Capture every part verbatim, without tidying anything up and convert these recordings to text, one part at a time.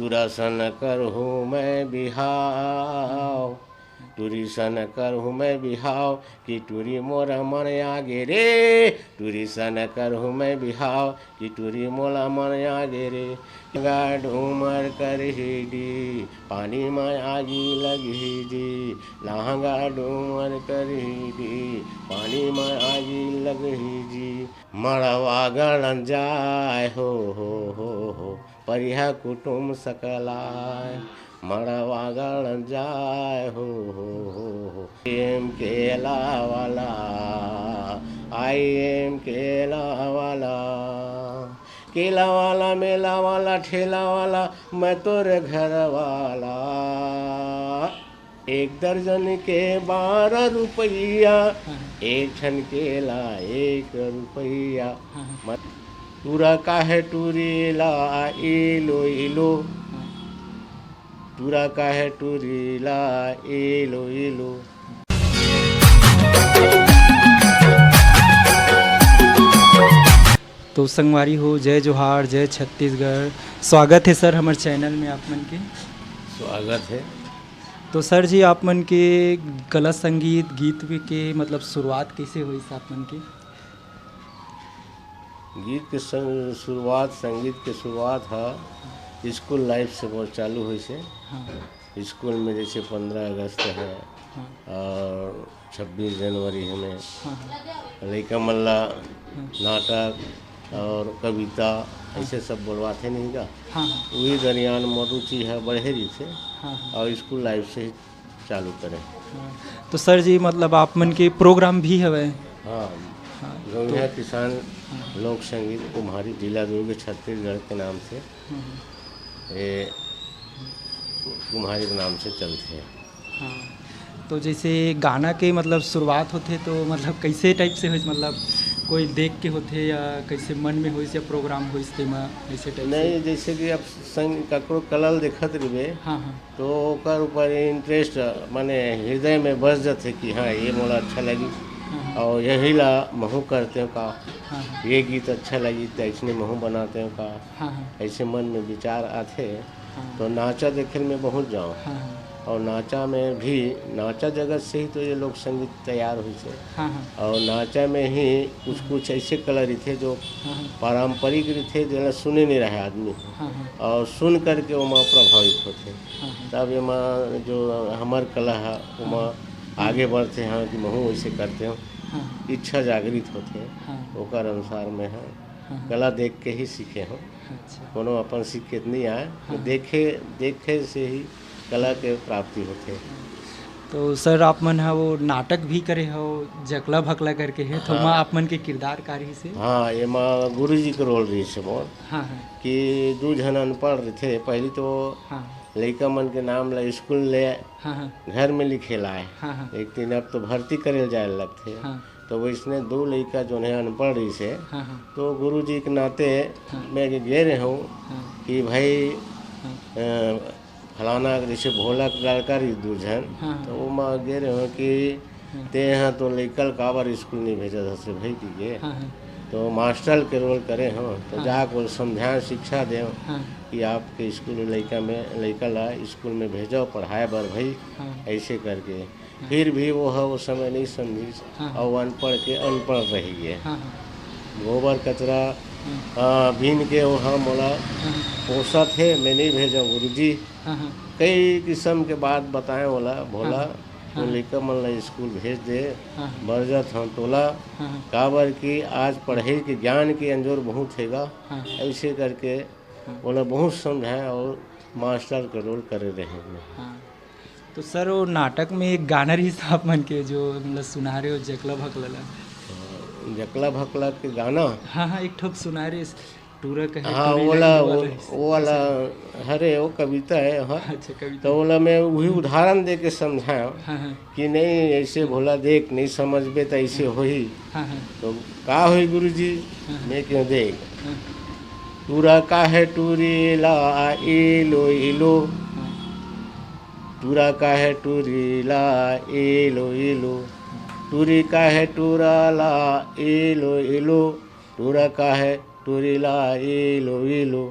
टूरा सन करहूँ मैं बिहाव, टूरी सन करहूँ मैं बिहाव, कि टूरी मोर मन आगे रे। टूरी सन करहूँ मैं बिहाव, कि टूरी मोला मन आगे रे। लहंगा डूमर करही जी, पानी म आगी लगही जी। लहंगा डूमर करही जी, पानी म आगी लगही जी। मड़वा गड़न जाय हो, हो, हो, हो, परिहा कुटुम सकलाय। मड़वा गड़न जाय हो, हो, हो, हो। एम केला वाला, आई एम केला वाला। केला वाला, मेला वाला, ठेला वाला, मैं तोर घर वाला। एक दर्जन के बारह रुपया, हाँ। एक ठन केला एक रुपया। हाँ, हाँ। मत टूरा काहे टूरी ला, इलो, इलो। हाँ। टूरा काहे टूरी ला, इलो, इलो। तो संगवारी हो, जय जोहार, जय छत्तीसगढ़। स्वागत है सर हमर चैनल में आप मन के। स्वागत है। तो सर जी, आप मन के कला संगीत गीत के मतलब शुरुआत कैसे होइस आप मन के? गीत के संग शुरुआत, संगीत के शुरुआत ह स्कूल लाइफ से बहुत चालू होइस हे। हाँ। स्कूल में जैसे पंद्रह अगस्त है हाँ। और छब्बीस जनवरी हमें हाँ, हाँ। लइका मन ला हाँ। नाटक और कविता हाँ। ऐसे सब बोलवाथे नहीं का। हाँ, हाँ। वही दरमियान मोर रुचि है बढ़े रहिसे हाँ, हाँ। और स्कूल लाइफ से ही चालू करें। हाँ। तो सर जी, मतलब आप मन के प्रोग्राम भी हवे? हाँ, हाँ, गौनिया तो किसान हाँ। लोक संगीत कुम्हारी जिला दुर्ग छत्तीसगढ़ के नाम से हम्म, हम्म। ये कुम्हारी के नाम से चलते हैं। हाँ, तो जैसे गाना के मतलब शुरुआत होथे तो मतलब कैसे टाइप से होइस, मतलब कोई देख के होथे या कैसे मन में होइस या प्रोग्राम होइस तेमा ऐसे टाइप से? नहीं, जैसे कि अब संग ककरो कला ल देखत रहिबे हाँ, हाँ। तो ओकर ऊपर इंटरेस्ट माने हृदय में बस जाथे कि हाँ, ये मोला अच्छा लगी हाँ, हाँ। और यही ला महू करते हो का, हाँ, हाँ। ये गीत अच्छा लगी तो ऐसने महू बनाते हो का, हाँ, हाँ। ऐसे मन में विचार आथे। हाँ। तो नाचा देखे में बहुत जाओ। हाँ, हाँ। और नाचा में भी, नाचा जगत से ही तो ये लोक संगीत तैयार होइसे। हाँ, हाँ। और नाचा में ही कुछ, हाँ। कुछ ऐसे कला रहिथे जो हाँ, हाँ। पारंपरिक रहिथे, जेला सुने नहीं रहे आदमी। हाँ, हाँ। और सुन करके ओमा प्रभावित होथे। हाँ, हाँ। तब एमा जो हमर कला है, ओमा हाँ। आगे बढ़थे, हाँ, कि महू वैसे करते हो। हाँ, हाँ। इच्छा जागृत होथे, हाँ। ओकर अनुसार में है। हाँ, हाँ। कला देख के ही सीखे हो। अच्छा। कोनो अपन सीख के नहीं आए, तो हाँ। देखे, देखे से ही कला के प्राप्ति होथे। तो सर, आप मन ह वो नाटक भी करे हो, जकला भकला करके है, तो हाँ। ओमा आप मन के किरदार का रहिस हे? हाँ, एमा गुरुजी के रोल रहिस हे मोर, हाँ, हाँ। कि दू झन अनपढ़ रहिथे। पहली तो हाँ। लइका मन के नाम ला स्कूल ले हाँ, हाँ। घर में लिखे लाए। हाँ, हाँ। एक दिन अब तो भर्ती करे जाए लगथे। हाँ। तो वैसने दो लइका जोन है अनपढ़ रहिस हे, हाँ, हाँ। तो गुरुजी के नाते हाँ। मैं गे रहे हूँ हाँ। कि भाई, हाँ। अ, फलाना के जैसे भोला के लड़का रहिस दू झन, हाँ, हाँ। तो वो मैं गे रहे हूँ कि हाँ। ते यहाँ तो लइका ल काबर स्कूल नहीं भेजत हस भाई, कि गे। हाँ, हाँ। तो मास्टर के रोल करे हो, तो हाँ। जाके वो समझाए, शिक्षा दे हाँ। कि आपके स्कूल लइका में, लइका ला स्कूल में भेजो पढ़ाए बर भाई, हाँ। ऐसे करके। हाँ। फिर भी वो ह वो समय नहीं समझिस हाँ, हाँ। और अनपढ़ के अनपढ़ रह गए। हाँ, हाँ। गोबर कचरा, हाँ। आ, बीन के वो ह मोला हाँ। पोसत हे, मैं नहीं भेजो गुरुजी। हाँ, हाँ। कई किस्म के बात बताए ओला, भोला, हाँ, हाँ। तो हाँ। लइका मन ला स्कूल भेज दे, हाँ, हाँ। बरजत हन तोला, हाँ, हाँ। काबर कि आज पढ़ाई के ज्ञान के अंजोर बहुत हेगा, हाँ। ऐसे करके हाँ। ओला बहुत समझाए और मास्टर के रोल करे रहे मैं। हाँ। तो सर, वो नाटक में एक गाना रहिस आप मन के, जो मतलब सुना रहे हो जकला भकला ला। हाँ, जकला भकला के गाना? हाँ, हाँ, एक ठोक सुना रहे, टूरा कहे हाँ, टूरी ओला, लगी वो, वाला। वो वाला, हरे, वो कविता है, हाँ। अच्छा, कविता। तो ओला मैं वही उदाहरण दे के समझाया हाँ, हाँ। कि नहीं, ऐसे भोला देख, नहीं समझबे तो ऐसे हाँ। होही। हाँ, हाँ। तो का होई गुरुजी, हाँ। मैं क्यों देख? हाँ। टूरा काहे टूरी ला, इलो, इलो। हाँ। टूरा काहे टूरी ला, इलो, इलो। टूरी काहे टूरा ला, इलो, इलो। टूरा काहे टूरी ला, इलो, इलो।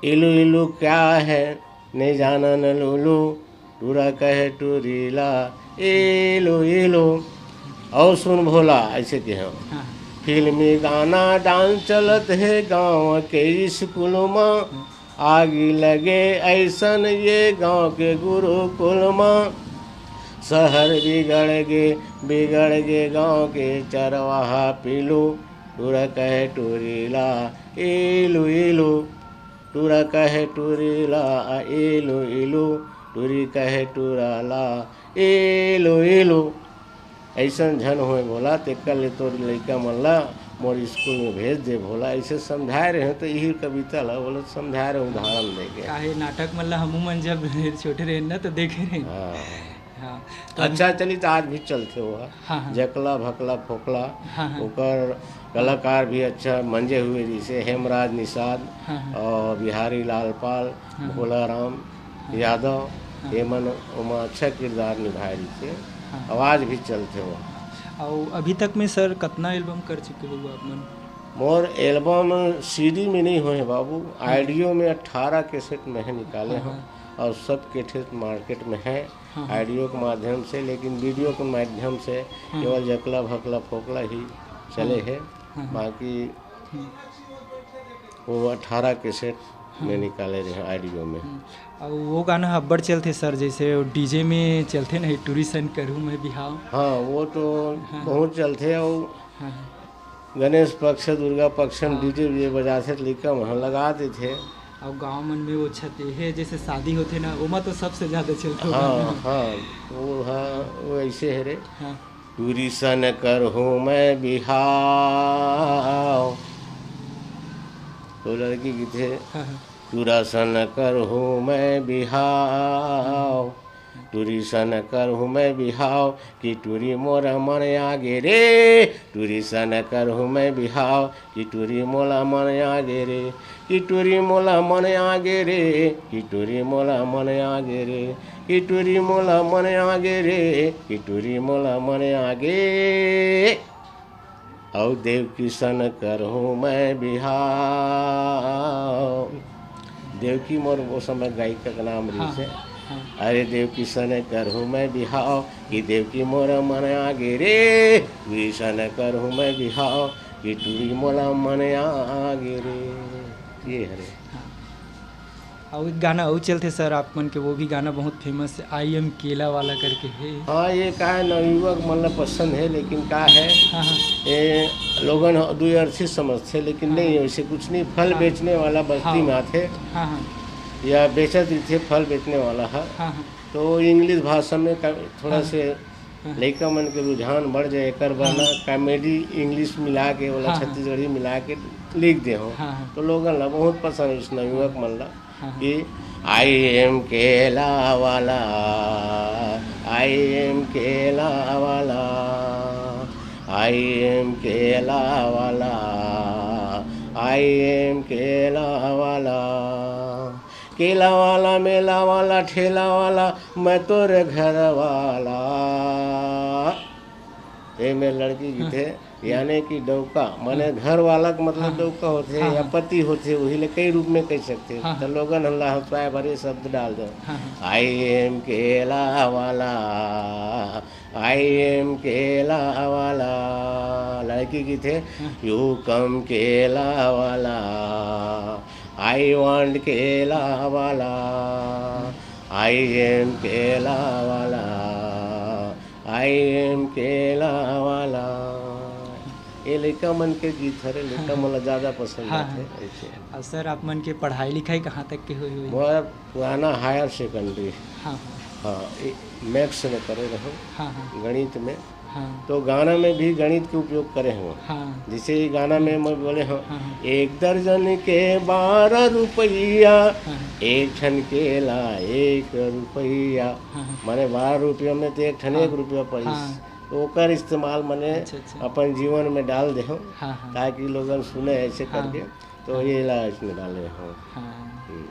इलू इलू क्या है, नहीं जानन लूलू, टूरा कहे टूरी ला, इलू इलू। और सुन भोला, ऐसे कहे। हाँ। फिल्मी गाना डांस चलत हे गांव के स्कूल मा। आगी लगे ऐसन ये गांव के गुरुकुल मा। शहर बिगड़ गे, बिगड़ गे गांव के चरवाहा पीलू। टूरा कहे टूरी ला, इलू इलू। टूरा कहे टूरी ला, आ इलू इलू। टूरी कहे टूरा ला, इलू इलू। अइसन झन होय भोला, तेकर ले तोर लइका मन ला मोर स्कूल में भेज दे भोला। अइसे समझाए रहे तो यही कविता ला बोला समझाए रहे उदाहरण देके। काहे नाटक मन ला हमू मन जब छोटे रहे ना तो देखे रहे। हाँ। हाँ, तो अच्छा, चली तो आज भी चलथे वो। हाँ, हाँ। जकला भकला फोकला, हाँ, हाँ। ओकर कलाकार भी अच्छा मंजे हुए, जैसे हेमराज निषाद हाँ, हाँ। और बिहारी लाल पाल, हाँ, हाँ। भोला राम हाँ। यादव, हाँ। ये मन ओमा अच्छा किरदार निभाए रहिसे। हाँ। आवाज भी चलथे वो। अउ अभी तक में सर कतना एल्बम कर चुके हो आप मन? मोर एल्बम सीडी में नहीं होए हे बाबू, हाँ। ऑडियो में अठारह कैसेट में है निकाले हाँ, हैं हाँ। और सब कैसेट मार्केट में है। हाँ, हाँ। ऑडियो के माध्यम से, लेकिन वीडियो के माध्यम से हाँ, केवल हाँ। जकला भकला फोकला ही चले हाँ, है। हाँ, हाँ। बाकी हम्म। वो अठारह कैसेट हाँ, में हाँ। निकाले रहे ऑडियो में। हम्म। अउ वो गाना ह अब्बड़ चलथे सर, जैसे वो डीजे में चलथे ना, "टूरी सन करहूँ मैं बिहाव।" हाँ, वो तो हाँ। बहुत चलथे। और हाँ, हाँ। गणेश पक्ष, दुर्गा पक्ष में हाँ। डीजे वीजे बजाथे तो लइका मन लगा देथे। अउ गाँव मन में वो छत, ये जैसे शादी होथे ना, ओमा तो सबसे ज्यादा चलथे वो हाँ, गाना। हाँ, वो हाँ, वो ऐसे है रे। हाँ। टूरी सन करहूँ मैं बिहाव। तो लड़की कहिथे, हाँ, हाँ। टूरा सन करहूँ मैं बिहाव, टूरी सन करहूँ मैं बिहाव, कि टूरी मोला मन आगे रे, टूरी सन करहूँ मैं बिहाव, कि टूरी मोला मन आगे रे, कि टूरी मोला मन आगे रे, कि टूरी मोला मन आगे रे, कि टूरी मोला मन आगे रे, कि टूरी मोला मन आगे। अउ देवकी सन करहूँ मैं बिहाव। देवकी मोर वो समय गायिका के नाम हाँ, रहिसे। हाँ। अरे देवकी सन करहूँ मैं बिहाव, कि देवकी मोर मन आगे रे, टूरी सन करहूँ मैं बिहाव, कि टूरी मोला मन आगे रे। ये हरे। हाँ। अउ एक गाना अउ चलथे सर आप मन के, वो भी गाना बहुत फेमस है, "आई एम केला वाला" करके है। हाँ, ये का है, नवयुवक मन ला पसंद है, लेकिन का है, हाँ, हाँ। ये लोगन ह-, दुई अर्थी समझथे, लेकिन हाँ। नहीं, वैसे कुछ नहीं, फल हाँ। बेचने वाला बस्ती हाँ। में आथे, हाँ, हाँ। या बेचत रहिथे, फल बेचने वाला है। हाँ, हाँ। तो इंग्लिश भाषा में का-, थोड़ा हाँ। से हाँ। लइका मन के रुझान बढ़ जाए, एकर बर हाँ। ना कॉमेडी इंग्लिश मिला के, ओला हाँ, हाँ। छत्तीसगढ़ी मिला के लिख दे हो, हाँ, हाँ। तो लोगन ला बहुत पसंद है, उस नवयुवक हाँ। मन ला। हाँ, हाँ। कि आई एम केला वाला, आई एम केला वाला, आई एम केला वाला, आई एम केला वाला, केला वाला, मेला वाला, ठेला वाला, मैं तोरे घर वाला। ए में लड़की हाँ। कहिथे, यानी कि डौका, माने हाँ। घर वाला के मतलब हाँ। डौका होथे हाँ, या हाँ। पति होथे, वही ले कई रूप में कह सकथे। हाँ, त हाँ। लोगन हल्ला हंसवाए भरे शब्द डाल दो। हाँ, हाँ। आई एम केला वाला, आई एम केला वाला। लड़की कहिथे, हाँ। यू कम केला वाला, आई वांट केला वाला, आई एम केला वाला। आई एम केला वाला। ये लइका मन के गीत हरे, लइका हाँ, मन ला हाँ। ज्यादा पसंद हाँ, आथे, हाँ। ऐसे। अउ सर, आप मन के पढ़ाई लिखाई कहाँ तक के होय होही? मोर पुराना हायर सेकेंडरी। हाँ, हाँ। हाँ, ए, मैथ्स में करे रहूँ, हाँ, हाँ। गणित में। हाँ। तो गाना में भी गणित के उपयोग करे हूँ। हाँ। जैसे ये गाना में मैं बोले हूँ, हाँ, हाँ। "एक दर्जन के बारह रुपया, हाँ, हाँ। एक ठन केला एक रुपया।" हाँ, हाँ। माने बारह रुपया में तो एक ठन हाँ। एक रुपया पड़िस। हाँ। तो ओकर इस्तेमाल माने अच्छा, अच्छा। अपन जीवन में डाल दे हो, हाँ, हाँ। ताकि लोगन सुने ऐसे हाँ। करके। तो हाँ। ये ला इसमें डाले हो। हाँ। हम्म।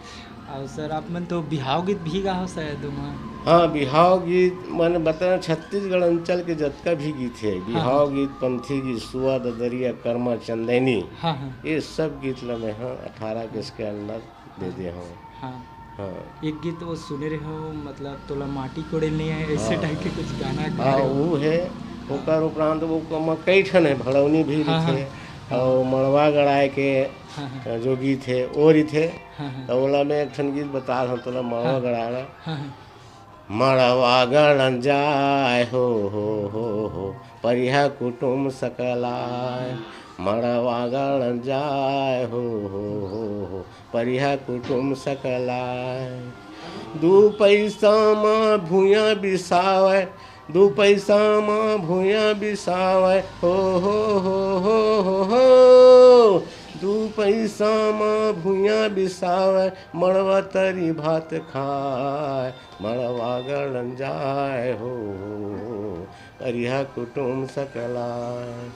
अउ सर, आप मन तो बिहाव गीत भी गाहो शायद ओमा। हाँ, बिहाव गीत माने बता छत्तीसगढ़ अंचल के जतका भी गीत हे, हाँ, बिहाव हाँ। गीत, पंथी गीत, सुआ ददरिया, करमा चंदैनी, हाँ, हाँ। ये सब गीत ला मैं, हाँ, अठारह के इसके अंदर दे दे हव। हाँ। हाँ। एक गीत वो सुने रहे हो, मतलब, तोला माटी कोड़े नहीं है, ऐसे हाँ। Type के कुछ गाना गा हाँ, रहे हो। वो है। हाँ। ओकर उपरांत वो क-, म-, कई ठन है, भड़ौनी भी हाँ, रहिथे, हाँ। और मड़वा गड़ाए के हाँ, हाँ। जो गीत है, वो रहिथे। हाँ, हाँ। तो ओला मैं एक ठन गीत बता हूँ तोला, मड़वा हाँ। गड़ाना। हाँ, हाँ। मड़वा गड़न जाय हो, हो, हो, हो, परिहा कुटुम सकलाय। मड़वा गड़न जाय हो, हो, हो, हो, परिहा कुटुम सकलाय। दू पैसा म भुइयां बिसावय, दू पैसा म भुइयां बिसावय, हो, हो, हो, हो, हो, हो। दू पैसा म भुइयां बिसावय, मड़वा तरी भात खाय। मड़वा गड़न जाय हो, परिहा कुटुम सकलाय।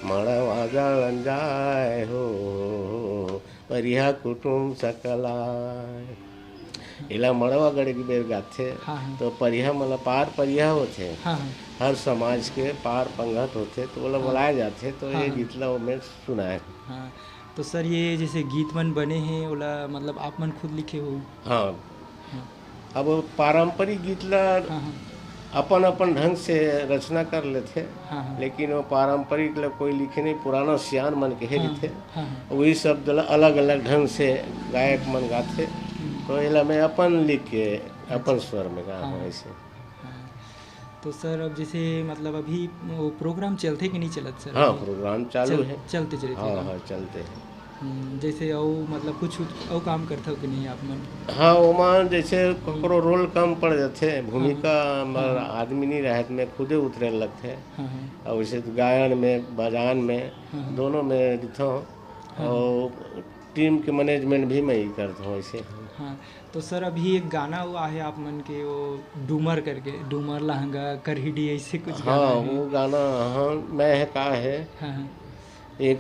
मड़वा गड़न जाय हो, परिहा कुटुम सकलाय। एला मड़वा गड़े के बेर गाथे, हाँ, हाँ। तो परिहा, मतलब, पार परिहा होथे। हाँ, हाँ। हर समाज के पार पंगत होथे, तो ओला हाँ। बुलाए जाथे, तो हाँ, ये हाँ। गीत ला ओमे सुनाए। हाँ, तो सर, ये जैसे गीत मन बने हैं, ओला, मतलब, आप मन खुद लिखे हो? हाँ। हाँ। अब पारंपरिक गीत ला हाँ, हाँ। अपन-अपन ढंग से रचना कर लेथे, हाँ, हाँ। लेकिन वो पारंपरिक ला कोई लिखे नहीं, पुराना सियान मन के हे हाँ, रहिथे। हाँ, हाँ। वही शब्द ला अलग-अलग ढंग से गायक मन गाथे। हम्म। तो एला मैं अपन लिख के, अपन अच्छा। स्वर में गा हाँ, हूँ हाँ। ऐसे। हाँ। तो सर, अब जैसे, मतलब, अभी वो प्रोग्राम चलथे कि नहीं चलत सर? हाँ, अभी? प्रोग्राम चालू चल-, है। चलते चलत हाँ, हे। हाँ, चलते हैं। हम्म, जैसे अउ, मतलब, कुछ उत-, अउ काम करथव कि नहीं आप मन? हाँ, ओमा जैसे ककरो हम्म। रोल कम पड़ जाथे, हाँ, भूमिका हाँ। म हाँ, हाँ। आदमी नहीं रहे, तो मैं खुदे उतरे लगथे। हाँ, हाँ। और वैसे तो गायन में, बजान में, हाँ, हाँ। दोनों में रहिथव। हाँ, हाँ। और टीम के मैनेजमेंट भी मैं ही करता हूँ ऐसे। हाँ, तो सर, अभी एक गाना वो आहे आप मन के, वो डूमर करके, डूमर लहंगा करहिडी, ऐसे कुछ गाना हाँ, है। वो गाना, हाँ, मैं है का है, हाँ, हाँ। एक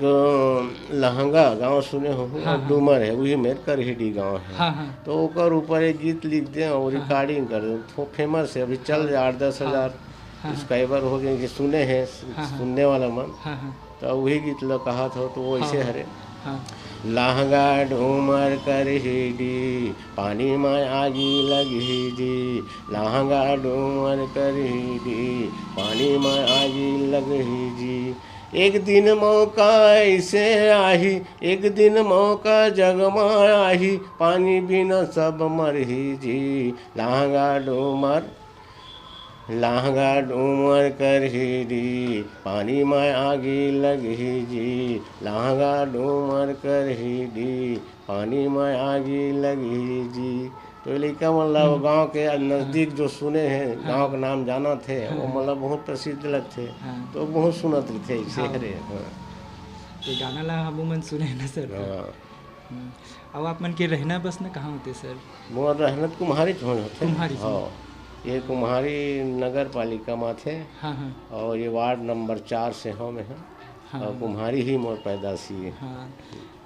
लहंगा गाँव सुने हो, हाँ, और हाँ। डूमर है, वही मेर करहिडी गाँव है। हाँ, हाँ। तो ओकर ऊपर एक गीत लिख दे और हाँ, हाँ। रिकॉर्डिंग कर दे, तो फेमस है, अभी चल हाँ। रहा आठ दस हज़ार हाँ, हाँ। हाँ, हाँ। सब्सक्राइबर हो गए कि सुने हैं, हाँ, हाँ। सुनने वाला मन। हाँ, हाँ। त उही गीत ल कहत हव, त वो हाँ, अइसे हाँ। हरे। हाँ। लहंगा डूमर करही डी, पानी म आगी लगही जी। लहंगा डूमर करही डी, पानी म आगी लगही जी। एक दिन मौका अइसे आही, एक दिन मौका जग म आही, पानी बिना सब मरही जी। लहंगा डूमर लांगा डूमर करही डी, पानी म आगी लगही जी। लांगा डूमर करही डी, पानी म आगी लगही जी। तो लइका मन ला वो हम्म। गाँव के नजदीक हाँ। जो सुने हे, हाँ। गाँव के नाम जानत हे, वो हाँ। मन ला बहुत प्रसिद्ध लगथे। हाँ। तो बहुत सुनत रहिथे अइसे हाँ। हरे। हाँ। ये गाना ला हमू मन सुने हे ना सर? हाँ। हम्म। अउ आप मन के रहना बसना कहाँ होथे सर? मोर रहना तो कुम्हारी चौक होथे। कुम्हारी चौक। हाँ। ये कुम्हारी नगर पालिका म आथे। हाँ, हाँ। अउ ये वार्ड नंबर चार से हव मैं ह। हाँ। अउ कुम्हारी ही मोर पैदाशी हे। हाँ।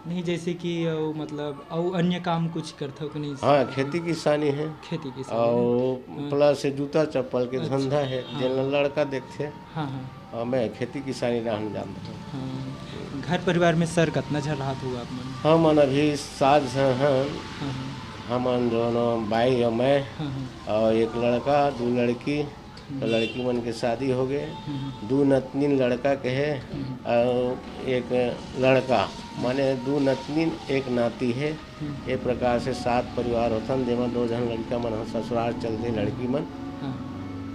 नहीं, जैसे कि अउ मतलब अउ अन्य काम कुछ करथव कि नहीं? हाँ, खेती किसानी हे। खेती किसानी हे। अउ हाँ। प्लस जूता चप्पल के अच्छा। धंधा हे, हाँ। जेन ल लड़का देखथे। हाँ, हाँ। अउ मैं खेती किसानी रहन जानत हँव। हाँ। घर परिवार में सर कतना झन रहत हव आप मन? हमन अभी सात झन हन। हाँ, हाँ। हमन दोनों, बाई अउ मैं, हाँ, हाँ। अउ एक लड़का, दू लड़की। तो हम्म। लड़की मन के शादी हो गए। हम्म। दू नतनीन लड़का के हे, हम्म। अउ एक लड़का, माने दू नतनीन एक नाती हे। हम्म। ये प्रकार से सात परिवार होथन, जेमा दो झन लड़का मन ह ससुराल चल दे, लड़की मन। हाँ।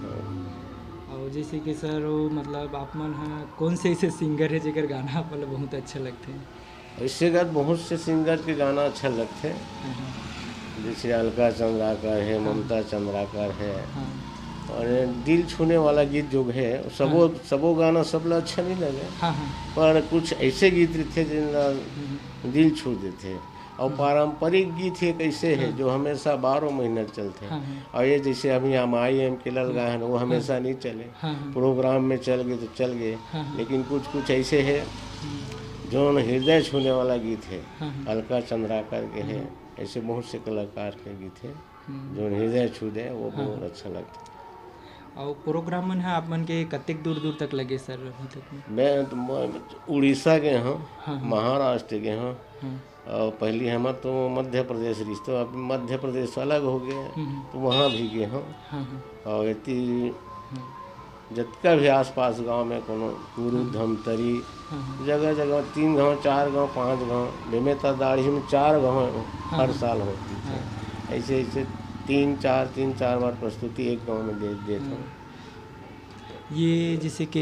हाँ। अउ जैसे कि सर, वो मतलब आप मन ह कौन से ऐसे सिंगर हे जेकर गाना आप मन ल बहुत अच्छा लगथे? ऐसे गत बहुत से सिंगर के गाना अच्छा लगथे, हाँ, हाँ। जैसे अलका चंद्राकर हे, हाँ। ममता चंद्राकर हे, हाँ। और ये दिल छूने वाला गीत जो हे, सबो, हाँ। सबो गाना सब ला अच्छा नहीं लगे, हाँ, हाँ। पर कुछ ऐसे गीत रहिथे जिन ला हम्म। दिल छू देथे। अउ हम्म। पारंपरिक गीत हे, कैसे हे, हाँ। जो हमेशा बारह महीना चलथे। हाँ, हाँ। अउ ये जैसे अभी हम आई एम के लल हाँ। गाए हन, वो हमेशा हाँ। नहीं चले। हाँ, हाँ। प्रोग्राम में चल गए तो चल गए, हाँ, हाँ। लेकिन कुछ कुछ ऐसे हे, हम्म। जोन हृदय छूने वाला गीत हे, हाँ, हाँ। अलका चंद्राकर के हे, हाँ। ऐसे बहुत से कलाकार के गीत हे, हम्म। जोन हृदय छू दे, वो हाँ, बहुत हाँ। अच्छा लगथे। अउ प्रोग्राम मन ह आप मन के कतेक दूर-दूर तक लगे सर अभी तक में? मैं तो म-, उड़ीसा गे हंव, हाँ, हाँ। महाराष्ट्र गे हंव, हाँ। अउ पहली हमर तो मध्य प्रदेश रिहिस, तो अब मध्य प्रदेश अलग हो गे, हम्म, हम्म। तो वहाँ भी गे हंव। हाँ, हाँ। अउ एती हाँ। जतका भी आसपास गांव में कोनो कुरु, हाँ। धमतरी, हाँ, हाँ। जगह-जगह तीन गांव, चार गांव, पांच गांव, बेमेतरा दाड़ही में चार गांव हाँ, हर हाँ। साल होथे। हाँ। ऐसे, ऐसे तीन चार, तीन चार बार प्रस्तुति एक गांव में दे, देत हंव। हाँ। ये जैसे कि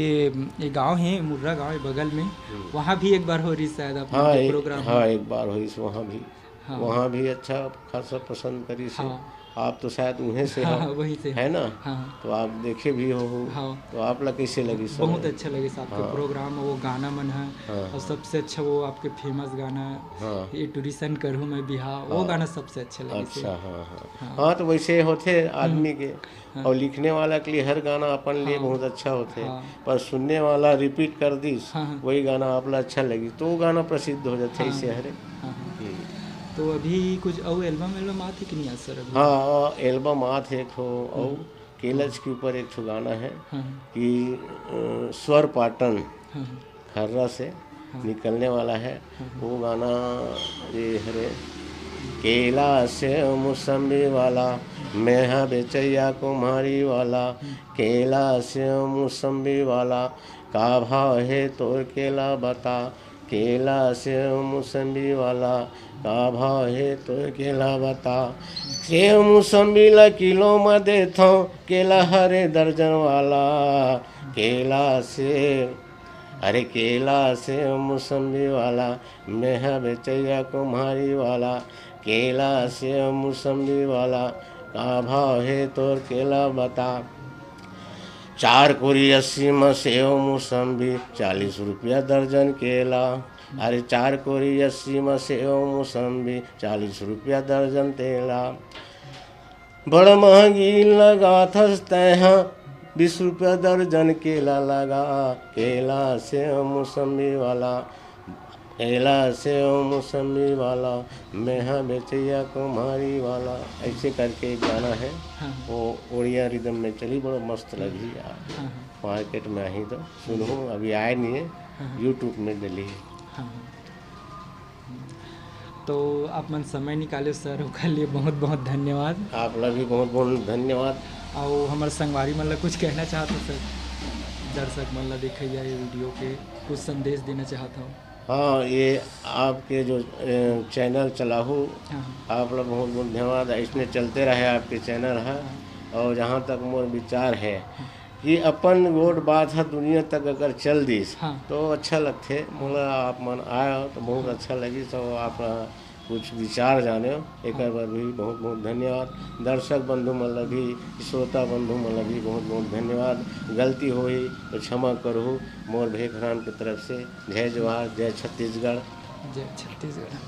ये गांव है, मुर्रा गांव है बगल में, हम्म। वहाँ भी एक बार हो रही शायद आप लोग हाँ, के एक, प्रोग्राम हाँ, है। एक बार होइस वहाँ भी। हाँ। वहाँ भी अच्छा खासा पसंद करिस हे। हाँ। आप तो शायद उहें से हाँ, हो, हाँ, वहीं से। है ना? हाँ। तो आप देखे भी हो, हो। हाँ। तो आप ला कैसे लगिस? बहुत अच्छा लगिस आपके हाँ। प्रोग्राम, वो गाना मन है, हाँ, और हाँ। सबसे अच्छा वो आपके फेमस गाना, हाँ। ये टूरिसन करूँ मैं बिहा, वो हाँ। गाना सबसे अच्छा लगिस हे। अच्छा, हाँ, हाँ। हाँ। हाँ, तो वैसे होथे आदमी हम्म। के। हाँ। और लिखने वाला के लिए हर गाना अपन लिए हाँ। बहुत अच्छा होथे, हाँ। पर सुनने वाला रिपीट कर दिस, हाँ, हाँ। वही गाना आप ला अच्छा लगिस, तो वो गाना प्रसिद्ध हो जाथे, हाँ। ऐसे हरे। हाँ, हाँ। हम्म। तो अभी कुछ अउ एल्बम, एल्बम आत हे कि नहीं आत सर अभी? हाँ, एल्बम आत हे एक ठो, अउ हम्म। केलच के ऊपर एक ठो गाना है हाँ, हाँ। कि, अ, स्वर पाटन। हाँ, हाँ। खर्रा से हाँ। निकलने वाला है, हाँ, हाँ। वो गाना ये हरे, केला सेव मौसम्बी वाला, मैं हा बेचैया कुम्हारी वाला, हम्म। केला सेव मौसम्बी वाला, का भाव हे तोर केला बता, केला सेव मौसम्बी वाला, का भाव हे तोर केला बता, सेव मौसम्बी ला किलो म देथंव, केला हरे दर्जन वाला, केला सेव अरे केला सेव मौसम्बी वाला, मैं हा बेचैया कुम्हारी वाला, केला सेव मौसम्बी वाला, का भाव हे तोर केला बता। चार कोरी अस्सी म सेव मौसम्बी, चालीस रुपया दर्जन केला। अरे चार कोरी अस्सी म सेव मौसम्बी, चालीस रुपया दर्जन तेला। बड़ महंगी लगाथस तैं हा, बीस रुपया दर्जन केला लगा, केला सेव मौसम्बी वाला, केला सेव मौसम्बी वाला, मैं हा बेचैया कुम्हारी वाला। ऐसे करके एक गाना है, हाँ। वो उड़िया रिदम में चली, बड़ा मस्त लगी यार। हाँ, हाँ। मार्केट में आही तो सुनहू, अभी आए नहीं है, हाँ, हाँ। YouTube में डली है। हाँ, हाँ। तो आप मन समय निकाले सर, ओकर लिए बहुत बहुत धन्यवाद। आप ला भी बहुत बहुत धन्यवाद। अउ हमर संगवारी मन ला कुछ कहना चाहत हो सर, दर्शक मन ला देखइया ये वीडियो के कुछ संदेश देना चाहत हो? हाँ, ये आपके जो, ए, चैनल चलाहू, हाँ। आप ला बहुत बहुत धन्यवाद। इसने चलते रहे आपके चैनल है। हाँ। और जहाँ तक मोर विचार है, हाँ। कि अपन गोठ बात ह दुनिया तक अगर चल दिस, हाँ। तो अच्छा लगथे। मोला आप मन आए हो तो बहुत हाँ। अच्छा लगिस, तो आप कुछ विचार जाने हो, एकर हाँ। बर भी बहुत बहुत धन्यवाद। दर्शक बंधु मन ला भी, श्रोता बंधु मन ला भी बहुत बहुत धन्यवाद। गलती होही तो क्षमा करहू मोर भेखराम के तरफ से। जय जोहार, जय छत्तीसगढ़। जय छत्तीसगढ़।